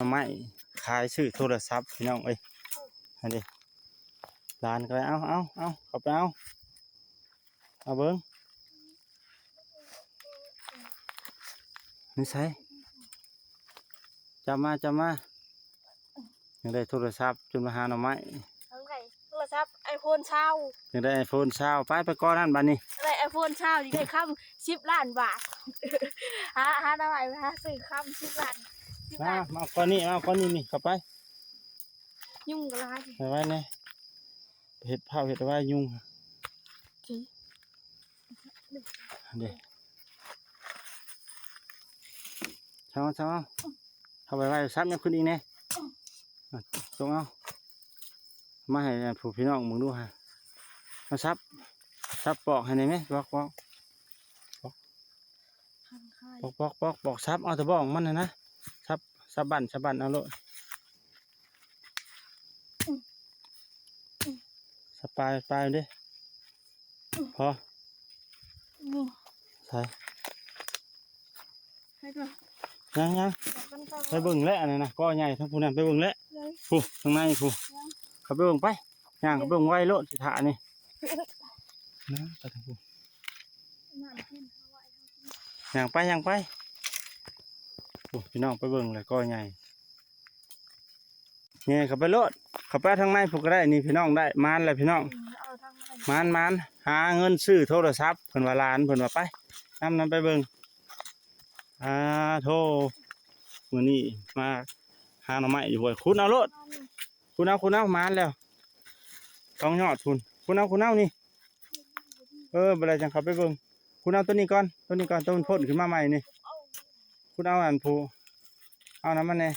ໜໍ່ໄມ້ຂາຍ ຊື້ໂທລະສັບ ພີ່ນ້ອງເອີຍ. ຫັ້ນເດ້ ຫຼານກໍໄດ້ ເອົາ ເອົາ ເອົາ ເຂົ້າໄປເອົາ ເອົາເບິ່ງ ຢູ່ໃສ? ຈັບມາ ຈັບມາ. ຍັງໄດ້ໂທລະສັບ ຈົນມາຫາໜໍ່ໄມ້ ຍັງໄດ້ໂທລະສັບໄອໂຟນຊາວ ຍັງໄດ້ໄອໂຟນຊາວ. ໄປ ໄປກ່ອນນັ້ນບາດນີ້ ໄດ້ໄອໂຟນຊາວ ຍັງໄດ້ຄຳສິບລ້ານບາດ. ຫາ ຫາໜໍ່ໄມ້ ຫາຊື້ຄຳສິບລ້ານ ສິບ ມາ ລ້ານ ມາເອົາກ້ອນນີ້ ມາເອົາກ້ອນນີ້ນີ້ ເຂົ້າໄປ. ຍຸງກໍຫຼາຍ ໄປໄວ້ແດ່ ເຮັດເຜົາເຮັດໄວ້ຍຸງ ເດ້. ເອົາ ເອົາ ເອົາ ເຂົ້າໄປໄວ້ ສັບຍັບຂຶ້ນອີກແດ່ ສົ່ງເອົາ ມາໃຫ້ຜູ້ພີ່ນ້ອງເບິ່ງດູຫາ ມາສັບ ສັບປອກໃຫ້ແດ່ແມ ປອກ ປອກ ປອກ ປອກ ປອກ ສັບເອົາແຕ່ບ້ອງມັນຫັ້ນນະ ສັບ ສັບບັ້ນ ສັບບັ້ນເອົາໂລດ ສັບປາຍ ປາຍເດ້ ພໍ ໃສ່ ໃຫ້ກ່ອນ ຍັງ ຍັງ ໄປເບິ່ງແຫຼະ ອັນນັ້ນນະ ກໍໃຫຍ່ທາງພຸ້ນນັ້ນ ໄປເບິ່ງແຫຼະ ຍັງ ພຸ້ນ ທາງໃນພຸ້ນ ຍັງ ເຂົ້າໄປເບິ່ງໄປ ຍ່າງເຂົ້າໄປເບິ່ງໄວໂລດ ຊິຖ້ານີ້ ນະ ໄປທາງພຸ້ນ ຍ່າງໄປ ຍ່າງໄປ ໂອ້ ພີ່ນ້ອງໄປເບິ່ງແຫຼະ ກໍໃຫຍ່ ແຍ່ເຂົ້າໄປໂລດ ເຂົ້າໄປທາງໃນພຸ້ນກໍໄດ້ ນີ້ພີ່ນ້ອງ ໄດ້ ມານແລ້ວພີ່ນ້ອງ ເອົາທາງໃນ ມານ ມານ ຫາເງິນຊື້ໂທລະສັບ ເພິ່ນວ່າ ຫຼານເພິ່ນວ່າ ໄປ ນຳ ນຳໄປເບິ່ງ ອາໂທ ມື້ນີ້ມາຫາໜໍ່ໄມ້ຢູ່ຫ້ວຍ ຂຸດເອົາໂລດ ຂຸດເອົາ ຂຸດເອົາ ມານແລ້ວ ສອງຍອດພຸ້ນ ຂຸດເອົາ ຂຸດເອົາ ນີ້ ເອີ ບໍ່ໄດ້ ຈັ່ງເຂົ້າໄປເບິ່ງ ຂຸດເອົາໂຕນີ້ກ່ອນ ໂຕນີ້ກ່ອນ ໂຕມັນພົ້ນຂຶ້ນມາໃໝ່ນີ້ ຂຸດເອົາອັນຜູ້ ເອົານຳມັນແດ່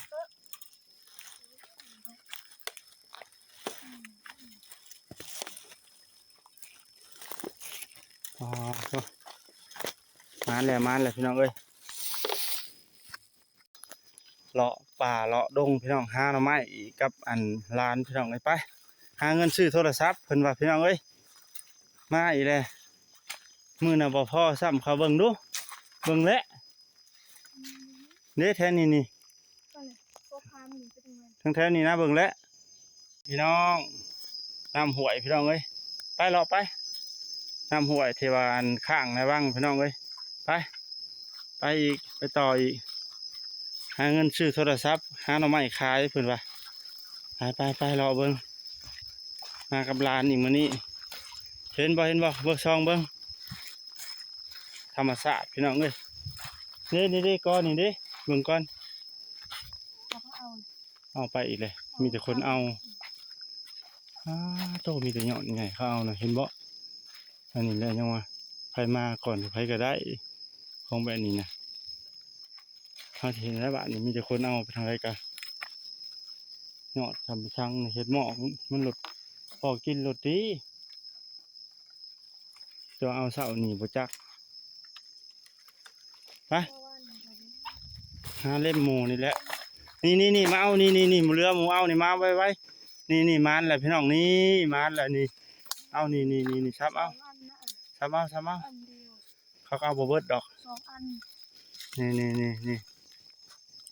ອໍ ໂທ້ ມາແລ້ວ ມາແລ້ວ ພີ່ນ້ອງເອີຍ ເລາະປ່າເລາະດົງ ພີ່ນ້ອງ ຫາໜໍ່ໄມ້ອີກກັບອັນຫຼານ ພີ່ນ້ອງເອີຍ ໄປ ຫາເງິນຊື້ໂທລະສັບ ເພິ່ນວ່າ ພີ່ນ້ອງເອີຍ ມາອີກແລ້ວ ມື້ໜ້າບໍ່ພໍຊ້ຳ ເຂົ້າເບິ່ງດູ ເບິ່ງແຫຼະ ເດ້ ແຖວນີ້ນີ້ ທາງແຖວນີ້ນະ ເບິ່ງແຫຼະ ພີ່ນ້ອງ ນ້ຳຫ້ວຍ ພີ່ນ້ອງເອີຍ ໄປເລາະໄປ ນ້ຳຫ້ວຍທີ່ວ່າອັນຂ້າງໃນວັງ ພີ່ນ້ອງເອີຍ ໄປ ໄປອີກ ໄປຕໍ່ອີກ ຫາເງິນຊື້ໂທລະສັບ ຫາໜໍ່ໄມ້ຂາຍ ເພິ່ນວ່າ ໄປ ໄປ ໄປ ເລາະເບິ່ງ ມາກັບຫຼານອີກມື້ນີ້ ເຫັນບໍ່ ເຫັນບໍ່ ເບິ່ງ ສ່ອງເບິ່ງ ທຳມະຊາດ ພີ່ນ້ອງເອີຍ ນີ້ ນີ້ເດ້ ກໍນີ້ເດ້ ເບິ່ງກ່ອນ ເອົາ ເອົາໄປອີກແລ້ວ ມີແຕ່ຄົນເອົາ ອາໂຕ ມີແຕ່ຍອດໃຫຍ່ເຂົາເອົານະ ເຫັນບໍ່ ອັນນີ້ແຫຼະ ຍັງວ່າ ໃຜມາກ່ອນໃຜກໍໄດ້ ຂອງແບບນີ້ນະ ເຮົາຊິເຮັດແນວໃດບາດນີ້ ມີແຕ່ຄົນເອົາ ໄປທາງໃດກະຍອດ ທຳມະຊາດ ເຮັດໝໍ້ ມັນໂລດ ພໍກິນໂລດຕິ. ຈະເອົາເຊົ້ານີ້ບໍ່ຈັກ ໄປ ຫາເລັມໝູ່ນີ້ແຫຼະ ນີ້ໆໆ ມາເອົາ ນີ້ໆໆ ເຫຼືອໝູ່ເອົານີ້ ມາໄວໆ ນີ້ໆ ມານແລ້ວພີ່ນ້ອງ ນີ້ ມານແລ້ວນີ້ ເອົາ ນີ້ໆໆ ສັບເອົາ ສັບເອົາ ສັບເອົາ ເຂົາກໍເອົາບໍ່ເບິດດອກ ສອງອັນ ນີ້ໆໆ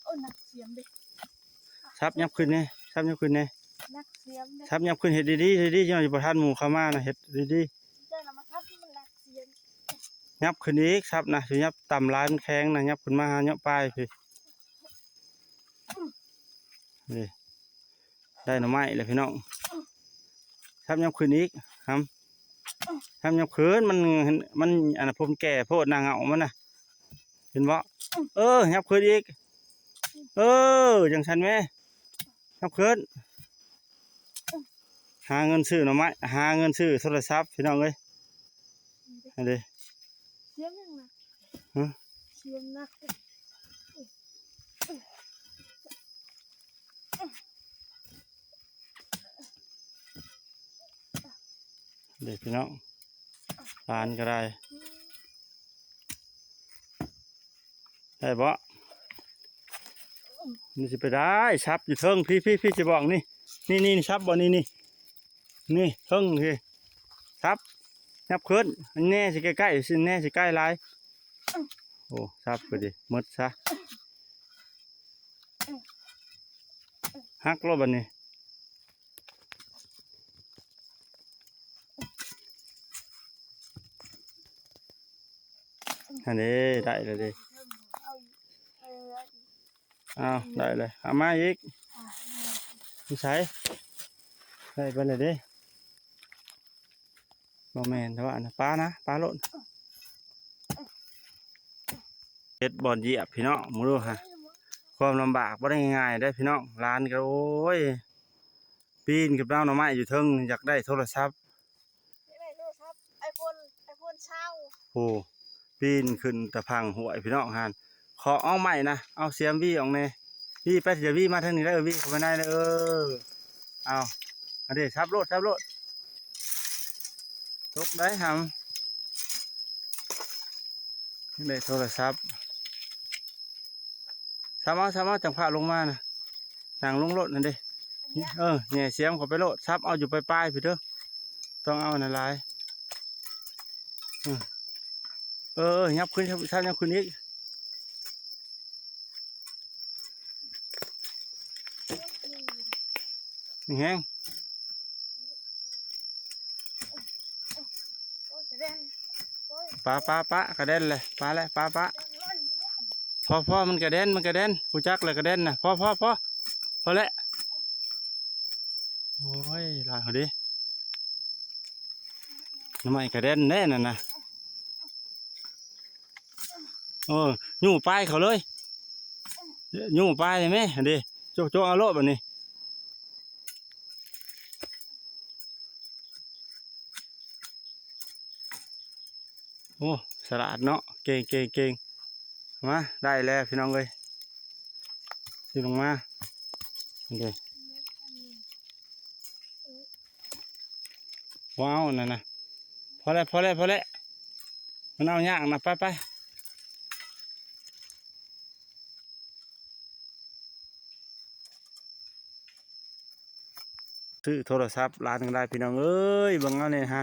ໆ ໂອ້ ໜັກສຽມເດ້ ສັບຫຍັບຂຶ້ນແດ່ ສັບຫຍັບຂຶ້ນແດ່ ໜັກສຽມເດ້ ສັບຫຍັບຂຶ້ນ ເຮັດດີໆ ເຮັດດີໆ ຍັງຊິບໍ່ທັນໝູ່ເຂົ້າມານະ ເຮັດດີໆ ເຈົ້ານະມາສັບທີ່ມັນໜັກສຽມ ຫຍັບຂຶ້ນອີກ ສັບນະ ຊິຫຍັບຕ່ຳຫຼາຍມັນແຂງນະ ຫຍັບຂຶ້ນມາຫາເຍາະປາຍພີ້ ນີ້ ໄດ້ໜໍ່ໄມ້ແລ້ວພີ່ນ້ອງ ສັບຫຍັບຂຶ້ນອີກ ຫຳ ສັບຫຍັບຂຶ້ນ ມັນ ມັນ ອັນນັ້ນ ຜົມແກ່ໂພດ ໜ້າເຫງົາມັນນະ ເຫັນບໍ່ ເອີ ຫຍັບຂຶ້ນອີກ ເອີ ຈັ່ງຊັ້ນແມ້ ຫຍັບຂຶ້ນ ຫາເງິນຊື້ໜໍ່ໄມ້ ຫາເງິນຊື້ໂທລະສັບ ພີ່ນ້ອງເອີຍ ຫັ້ນເດ້ ສຽງຫຍັງນະ ຮະ ສຽງໜັກ ເດ້ພີ່ນ້ອງ ຫຼານກໍໄດ້ ໄດ້ບໍ່ ມັນຊິໄປໄດ້ ສັບຢູ່ເທິງ ພີ້ໆໆ ຊິບອກນີ້ ນີ້ໆ ສັບບໍ່ ນີ້ໆ ນີ້ເທິງພີ້ ສັບ ຫຍັບຂຶ້ນ ອັນແນ່ຊິໃກ້ໆ ຊິແນ່ຊິໃກ້ຫຼາຍ ໂອ້ ສັບກໍດີ ໝົດຊະ. ຫັກໂລດບັດນີ້. ຫັ້ນເດ້ ໄດ້ແລ້ວເດ້. ເອົາ ໄດ້ເລີຍ. ເອົາມາອີກ. ຢູ່ໃສ? ໄດ້ໄປແລ້ວເດ້. ບໍ່ແມ່ນ ແຕ່ວ່າອັນນັ້ນ ປານະ ປາໂລດ. ເຮັດບ່ອນຢຽບພີ່ນ້ອງ ມາດູຫາ ຄວາມລຳບາກບໍ່ໄດ້ງ່າຍເດ້ພີ່ນ້ອງ. ຫຼານກໍ ໂອ້ຍ ປີນຂຶ້ນເອົາໜໍ່ໄມ້ຢູ່ເທິງ ຢາກໄດ້ໂທລະສັບ ຢາກໄດ້ໂທລະສັບ iPhone iPhone ຊາວ ໂອ້ ປີນຂຶ້ນຕາພັງຫ້ວຍພີ່ນ້ອງຫັ້ນ. ຂໍອອກໄມ້ນະ ເອົາສຽມວີອອກແດ່. ວີໄປ ຢ່າວີມາທາງນີ້ເດີ ວີເຂົ້າໄປໃນເດີ. ເອີ ເອົາ ອັນເດ້ ສັບໂລດ ສັບໂລດ. ຕົກໄດ້ຫຳ ໄດ້ໂທລະສັບ. ສັບເອົາ ສັບເອົາ ຈັ່ງພາລົງມານະ. ນັ່ງລົງໂລດຫັ້ນເດ້. ເອີ ແຫຍ່ສຽມເຂົ້າໄປໂລດ. ສັບເອົາຢູ່ປາຍໆ ພີ້ເດີ. ຕ້ອງເອົາອັນນັ້ນຫຼາຍ. ເອີ ເອີ ຫຍັບຂຶ້ນ ສັບ ສັບຫຍັບຂຶ້ນອີກ. ແຮງ ປາ ປາ ປາ ກະແດນແຫຼະ ປາແຫຼະ ປາ ປາ. ພໍ ພໍ ມັນກະແດນ ມັນກະແດນ ຮູ້ຈັກແລ້ວກະແດນນະ. ພໍ ພໍ ພໍ ພໍແຫຼະ. ໂອ້ຍ ຫຼາຍເຮົາເດ້ ໜໍ່ໄມ້ກະແດນແດ່ນັ້ນນະ. ເອີ ຍູ້ປາຍເຂົາເລີຍ ຍູ້ປາຍແມ່ ຫັ້ນເດ້. ໂຈະ ໂຈະເອົາໂລດບັດນີ້. ໂອ້ ສະຫຼາດເນາະ ເກັ່ງ ເກັ່ງ ເກັ່ງ. ມາ ໄດ້ແລ້ວພີ່ນ້ອງເອີຍ ຊິລົງມາ ນີ້ເດ້. ບໍ່ເອົານັ້ນນະ ພໍແລ້ວ ພໍແລ້ວ ພໍແລ້ວ. ມັນເອົາຍາກນະ ໄປ ໄປ. ຊື້ໂທລະສັບລ້ານໜຶ່ງໄດ້ພີ່ນ້ອງເອີຍ. ເບິ່ງເອົານີ້ຮະ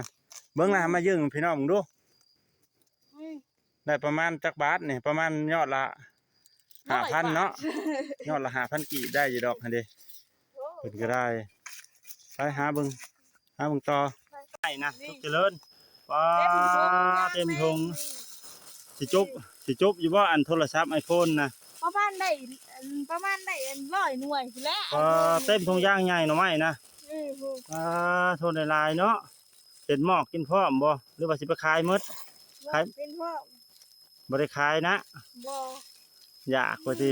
ເບິ່ງນະ ມາຍື່ນພີ່ນ້ອງເບິ່ງດູ. ອືມ ໄດ້ປະມານຈັກບາດນີ້? ປະມານຍອດລະຫ້າພັນເນາະ ຍອດລະຫ້າພັນກີບ ໄດ້ຢູ່ດອກຫັ້ນເດ້. ໂອ້ ເພິ່ນກໍໄດ້ ໄປຫາເບິ່ງ ຫາເບິ່ງຕໍ່. ໄດ້ນະ ສຸກຈະເລີນ. ປາ ເຕັມຖົງ ເຕັມຖົງ. ຊິຈົບ ຊິຈົບຢູ່ບໍ່ ອັນໂທລະສັບໄອໂຟນນະ? ປະມານໄດ້ ອັນ ປະມານໄດ້ ອັນ ຮ້ອຍໜ່ວຍພຸ້ນແຫຼະ. ປາ ເຕັມຖົງຢາງໃຫຍ່ໜໍ່ໄມ້ນະ. ເອີ ໂຫ ປາ ໂທດຫຼາຍໆເນາະ. ເຮັດໝອກກິນພ້ອມບໍ່ ຫຼືວ່າຊິໄປຂາຍໝົດ? ຂາຍ ກິນພ້ອມ. ບໍ່ໄດ້ຂາຍນະ? ບໍ່. ຢາກວ່າຕິ.